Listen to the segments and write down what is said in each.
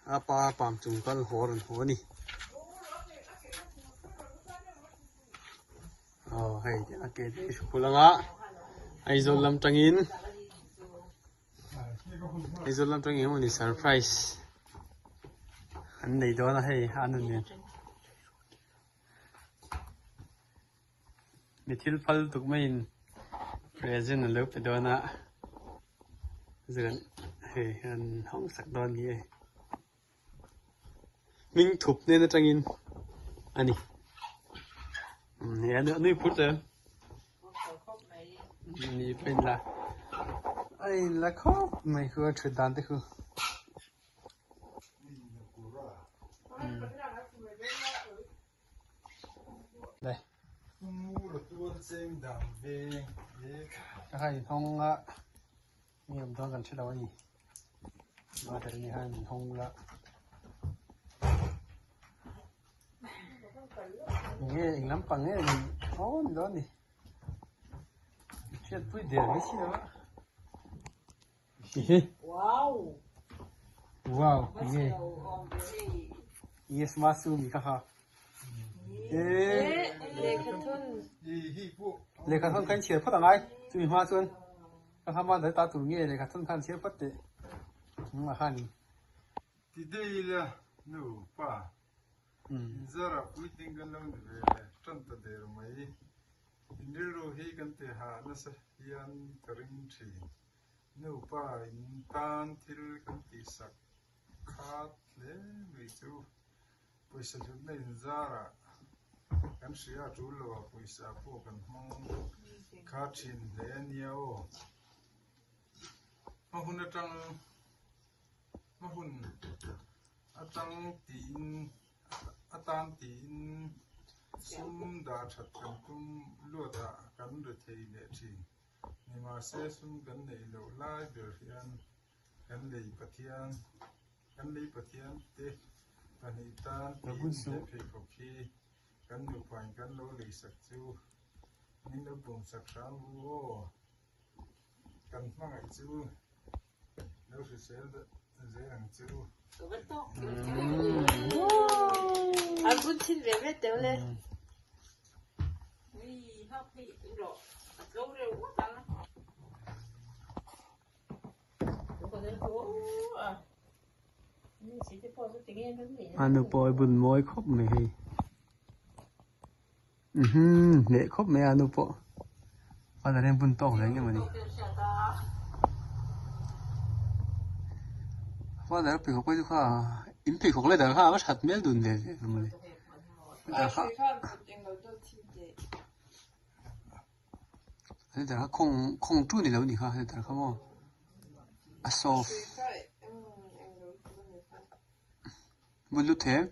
A pa pam chung kal haw rawn haw a ni. Aw hei a ke te hi hru lang a Aizawl lam tangin Aizawl lam tangin emaw ni surprise an nei dawn a hei a nun nen. Mi thil phal tuk maiin present an lo pe dawn a zir hei an hawng sak dawn ni e hming thup hnen atangin a ni a nui phur tawh em ni pawh in la a in la khawp mai khu a thut dan te khu. Đây. Ka hai hawng a mi awm dawn kan hre lo a ni. Mother ni khan min hawng la. Nge eng lampang nge ni aw ni dawn ni. Hriatpui der mai si lo a. Wow! Wow, nge. Yes, masu mi ka ha. Eh, lehkhathun. Lehkhathun khan chhiar phawt angai. Chumi hma chuan ka ha ma dai ta tur nge lehkhathun khan chhiar phawt teh. Ma khan. Ti dei la nu pa. Inzara puitling kan lo ni ve le tan ta der mai. In rilru hi kan ti hah nasa hian ka ring thin. Nupa in tan thil kan tihsak khat hle mai chu pawisa hlutna inzarah kan hria a tul lo a, pawisa pawh kan hmang kha thin hle a nia aw. Hma hun atang hma hun atang tiin atan tiin sum dah that kan tum luatah kan ri thei leh thin. Nimahse sum kan neih loh lai ber hian kan lei Pathian kan lei Pathian te pahnih tan tiin he pheikhawk hi kan nupain kan lo leisak chu min lo pumsak hram ru aw. Kan hmangaih chu lo hrisel zel ang che u. An bun thin ve ve teuh le. A nu pawh i bun mawi khawp mai hei. Uhmm hneh khawp mai a nu pawh father hian bun tawk ve nge mawni father a pheikhawk phei chu kha in pheikhawk leather kha a va that hmel dun ve ve mawni leather kha khawng khawng tu ni lo ni kha leather kha maw a soft bun lut them.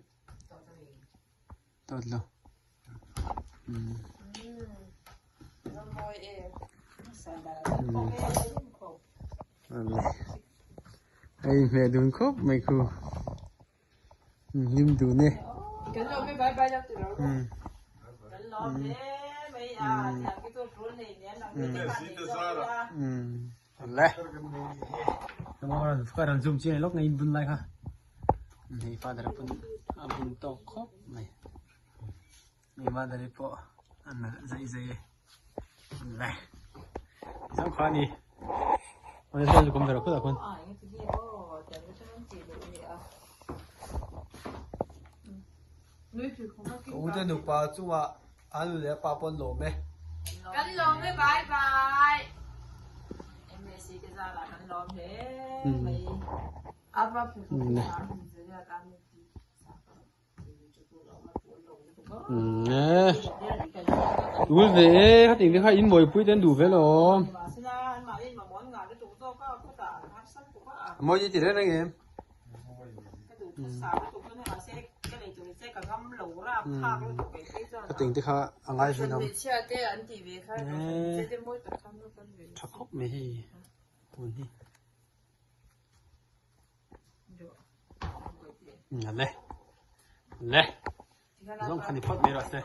Dawt lo. Hei hmeh dun khawp mai khu. Hlim dun e. Le. Ka ran zoom chiang lawk ngei bun lai kha. Hei father pun a bun tawk khawp mai. Hei mother hi pawh a nalh zai zai e. Le. Zam kha ni. Ane chuan lukhum ber khut ah khuan. Ka u te nupa chungah an lu leh a pa pawh an lawm e. Kan lawm e bye bye. MSC te zarah kan lawm hle mai. Tul ve e khating te kha in mawipui te an duh ve alawm. Mawi i ti reng reng em? Khating te kha a ngai ve lo. Tha khawp mai hei tun hi. Le le zawng kha ni phawt mai rawh se.